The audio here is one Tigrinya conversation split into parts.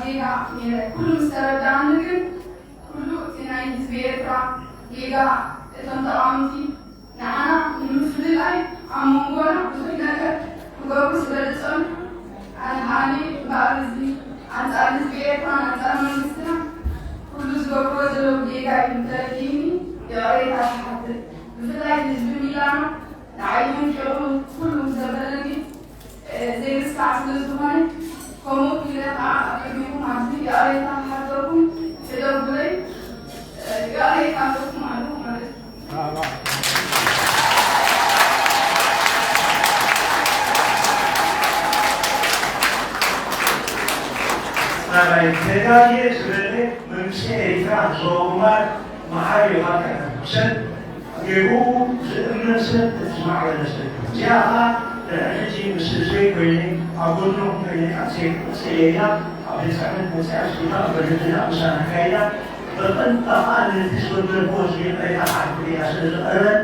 ጌጋ ነይረ። ኩሉ ምስ ተረዳእኒ ግን፣ ኩሉ እቲ ናይ ህዝቢ ኤርትራ ጌጋ፣ እቶም ተቓወምቲ ንዓና ንምፍልላይ ኣብ መንጎና ብዙሕ ነገር ክገብሩ ዝበልጸሉ፣ ኣነ ሃኒ እምበኣር፣ እዚ ኣንጻር ህዝቢ ኤርትራን ኣንጻር መንግስትና ኩሉ ዝገብርዎ ዘለዉ ጌጋ እዩ። እንተረዲእኒ ይቕሬታ ይሓትት። ብፍላይ ህዝቢ ሚላኖ ንዓይ መንቂቑ ኩሉ ዘበለኒ፣ እ፣ ዘይርስዕ ስለ ዝኾነ፣ ከምኡ ኢለ ከዓ ኣብ ቅድሚኹም ኣብዚ ይቕሬታ ክሓተኩም፣ ሕደጉለይ፣ እ፣ ይቕሬታ ኣለኩም ኣለኹ ማለት እዩ። ሰብኣይ ተጋግየ ዝበለ መንግስቲ ኤርትራ ንዞባ ምብራቕ መሓሪ እዩ። ካብ ሰብ ገይሩ ዝእመን ሰብ እቲ ዝማዕበለ ሰብ እዩ። እዚኣ ኸዓ ድሕሪ ሕጂ ምስ ህዝበይ ኮይነ፣ ኣብ ጎድኖም ኮይነ፣ ቃልሰይ ክቕጽል እየ ኢላ ኣብ ቤት ጽሕፈት መጺኣ፣ ስኢላ፣ በደልና ምሳና ኣካይዳ፣ ብቐንጣ ኸዓ ነቲ ዝበደልኩዎ ህዝቢ ይቕሬታ ክሓትት ኢላ ስለ ዝቐረበት፣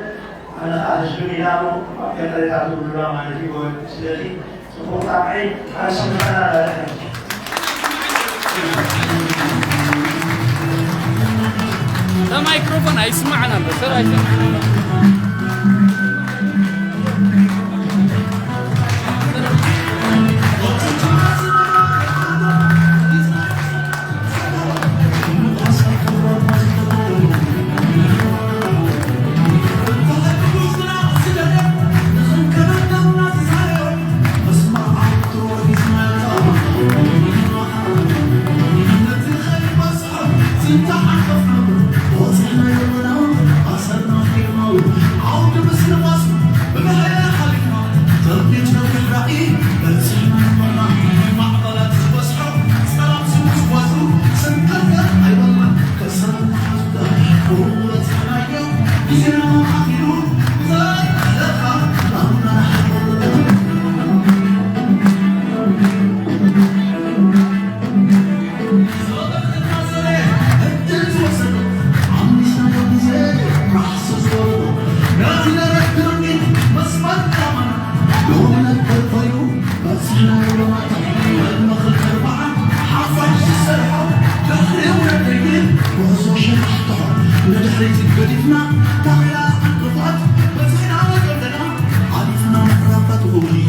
ኣነ ኸዓ ህዝቢ ሚላኖ ይቕሬታ ትብሉላ ማለት እዩ። ስለዚ ጽቡቕ ጣዕሚ፣ ኣነ ስምዕና ዳርሕን። እዛ ማይክሮፎን ኣይስማዕን ኣሎ፣ ሰብ ኣይሰማዕን ኣሎ። ንድሕሪት ገዲፍና፣ ታኺላ ዕንቅፋት በጺሕና ዘለና፣ ዓሊትና ምዕራፋት ውግእ።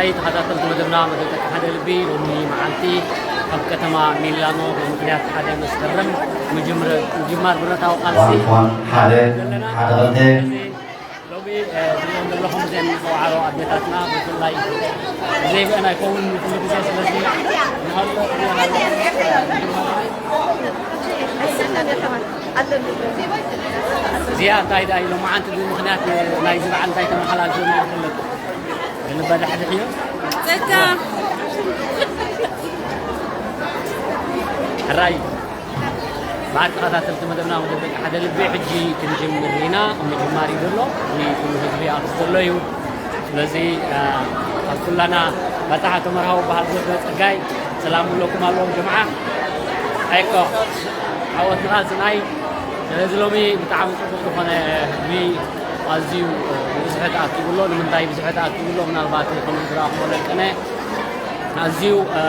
ኣይ ተኸታተልቲ መደብና፣ መደብ ደቂ ሓደ ልቢ ሎሚ መዓልቲ ኣብ ከተማ ሚላኖ ብምኽንያት ሓደ መስከረም ምጅምር-፣ ምጅማር ብረታዊ ቃልሲ ዋን ኳን ሓደ ዘለና። ሓደ ክልተ። ሎሚ፣ እ፣ ዝብሎም ዘለኹም እዘን ተዋዕሮ ኣዴታትና ብፍላይ ዘይብአን ኣይከውን ኩሉ ግዜ። ስለዚ ንሃሎ እዚኣ እንታይ ደኣ ኢሎም መዓንቲ ብምኽንያት ናይዚ በዓል እንታይ ተመሓላልፎ ይፈልጥ? ንበዳሕ ድሕዮ ጸጋ። ሕራይ። ብዓል ተኸታተልቲ መደብና፣ መደብ ደቂ ሓደ ልቢ ሕጂ ክንጅምር ኢና። ምጅማር እዩ ዘሎ። እዚ ኩሉ ህዝቢ ኣብዚ ዘሎ እዩ። ስለዚ፣ አ፣ ኣብ ኩላና በጻሓ ተመርሃዊ በሃል ዝወደ ጸጋይ ሰላም እብለኩም ኣለኹም ጀምዓ። ኣይኮ፣ ዓወት ንቓልሲ ናይ። ስለዚ ሎሚ ብጣዕሚ ጽቡቕ ዝኾነ ህዝቢ ኣዝዩ ብዝሒ ተኣኪቡ ኣሎ። ንምንታይ ብዝሒ ተኣኪቡ ኣሎ? ምናልባት ከም ዝረኣኹሞ ለቀነ ኣዝዩ፣ እ፣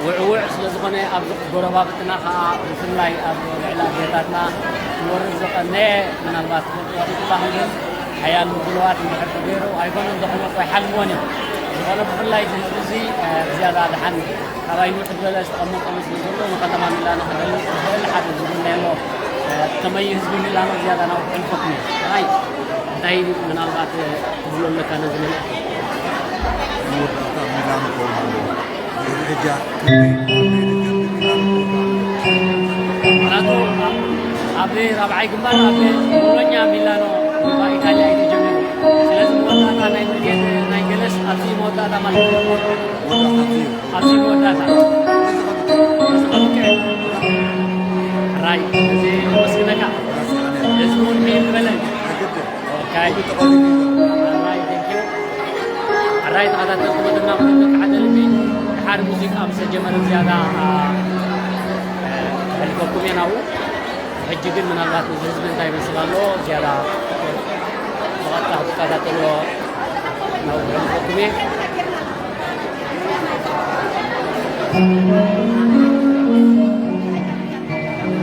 ውዕውዕ ስለ ዝኾነ፣ ኣብ ጎረባብትና ኸዓ ብፍላይ ኣብ ልዕሊ ኣዴታትና ክወርድ ዝቐነየ ምናልባት ትፈልጥዎ ኢኹም፣ ሓያል ምጉልባት እንድሕር ተገይሩ ኣይኮነን ዘኽንፎ ኣይሓልምዎን እዮም። ዝኾነ ብፍላይ እዚ ህዝቢ እዚ፣ እ፣ ዝያዳ ደሓን ካባይ ንውሕ ዝበለ ዝተቐመጠ መስሎ ዘሎ ንከተማ ሚላኖ ክገልጽ ዝኽእል ሓደ ዝግነ ኣሎ። እ፣ ከመይ ህዝቢ ሚላኖ ዝያዳ ናብኡ ክሕልፈኩም እዩ። ራይ፣ እንታይ ምናልባት ትብሎ ኣለካ ነዚ መልእኽቲ? መወዳእታ ሚላኖ ክኸውን ኣለዎ። ድሕሪ ሕጂ ምኽንያቱ ኣብ ራብዓይ ግንባር ኣብ ቦሎኛ ሚላኖ ኢጣልያ እዩ ተጀሚሩ። ስለዚ መወዳእታ ናይ ብርጌድ ናይ ገለስ ኣብዚ መወዳእታ ማለት እዩ። መወዳእታ ኣብዚ እዩ። ኣብዚ መወዳእታ። እዚ ከብቅዕ። ራይ፣ እዚ የመስግነካ። እዚ እውን ከይበለ። ኦኬ። ራይ፣ thank you። ሕራይ ተኸታተልቲ መደብና፣ መደብ ደቂ ሓደ ልቢ ድሓር ሙዚቃ ምስ ተጀመረ ዝያዳ፣ አ፣ አ፣ ከሕልፈኩም እየ ናብኡ። ሕጂ ግን ምናልባት እዚ ህዝቢ እንታይ ይመስል ኣሎ ዝያዳ ብቐጥታ ክትከታተልዎ ናብኡ ከሕልፈኩም እየ።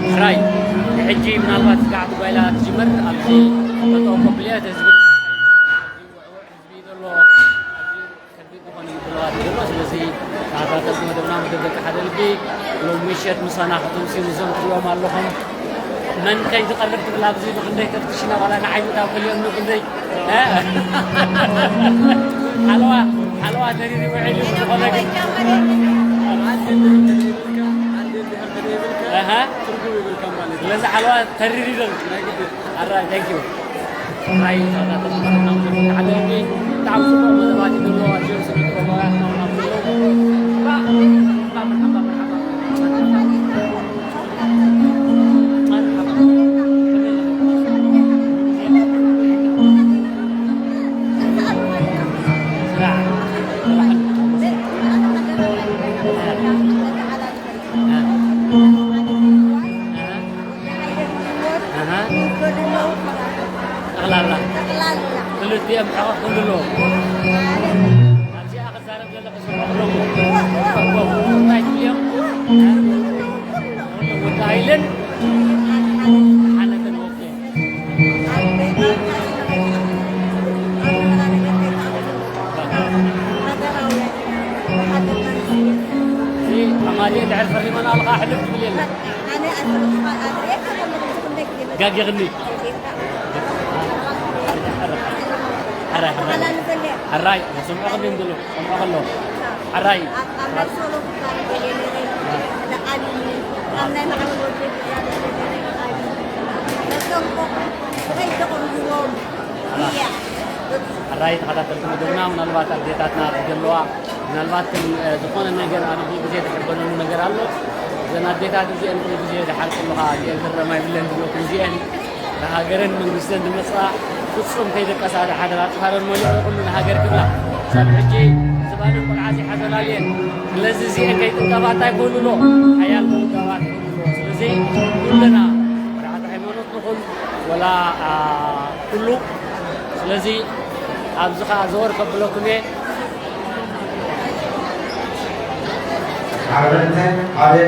ሕራይ፣ ንሕጂ ምናልባት ስጋዕቲ ጓይላ ትጅምር ኣብዚ ጠጠው ከብልያ እቲ ህዝቢ ህዝቢ ዘሎ ኣብዚ ከቢድ ዝኾነ ምድላዋት እዩ ዘሎ። ስለዚ ተኸታተልቲ መደብና፣ መደብ ደቂ ሓደ ልቢ፣ ሎም ምሸት ምሳና ክትምስዩ እዞም ትሪኦም ኣለኹም። መን ከይትቐርብ ትብል ኣብዚ ብኽንደይ ተፍትሽና ዋላ ንዓይ ምእታው ከልዮም ንብኽንደይ፣ እ? ሓለዋ፣ ሓለዋ ተሪሪ ውዒሉ ዝኾነ ግን ኣሃ። ስለዚ ሓለዋ ተሪሪ ዘሎ። ኣራይ፣ thank you። ኣይ፣ ብጣዕሚ ጽቡቕ መደባት እዩ ዘለዎ። ኣዝዮም ስነ ጥበባውያን ናውና ዘለዉ። መርሓባ፣ መርሓባ፣ መርሓባ። መርሓባ። ስራሕ። ስራሕ። ጠቕላላ ክልቲኦም ሕቕቕ ክብሉ ኣለዎም። ኣብዚኣ ክዛረብ ዘለኹ ስምዑ ኣለዎ። እንታይ ትብልዮም? ወዲ ሃይለን ሓነትን ወፍሬን። እዚ ኣማሊኤ ድሕር ፈሪመን ኣለኻ ሕልፍ ትብል የለን። ጋጊኽኒ። ሕራይ፣ ሕራይ። ሕራይ፣ ዝሰምዑ ከመይ ይብሉ? ሰምዑ ከለዉ። ሕራይ። ሕራይ ተኸታተልቲ መደብና፣ ምናልባት ኣዴታትና ዘለዋ፣ ምናልባት ከም፣ እ፣ ዝኾነ ነገር ኣነ ኩሉ ግዜ ዝሕበነሉ ነገር ኣሎ። እዘን ኣዴታት እዚአን ኩሉ ግዜ ድሓር ከለኻ እዚአን ዝረማ ይብለን ዝብለኩም እዚአን ንሃገረን መንግስተን ዝመፅኣ ፍፁም ከይደቀሳ ድሓር ኣፅፋረን መሊኦ ኩሉ ንሃገር ክብላ ክሳብ ሕጂ ዝባነን ቆልዓ ዘይሓዘላሉ እየን። ስለዚ እዚአን ከይጥንቀቓ እንታይ ክህሉ ኣሎ? ሓያል ምውዳባት ክህሉ ኣሎ። ስለዚ ኩልና መራሕቲ ሃይማኖት ንኹን ወላ፣ አ፣ ኩሉ። ስለዚ ኣብዚ ኸዓ ዘወር ከብለኩም እየ። ዓርበተ ሓደ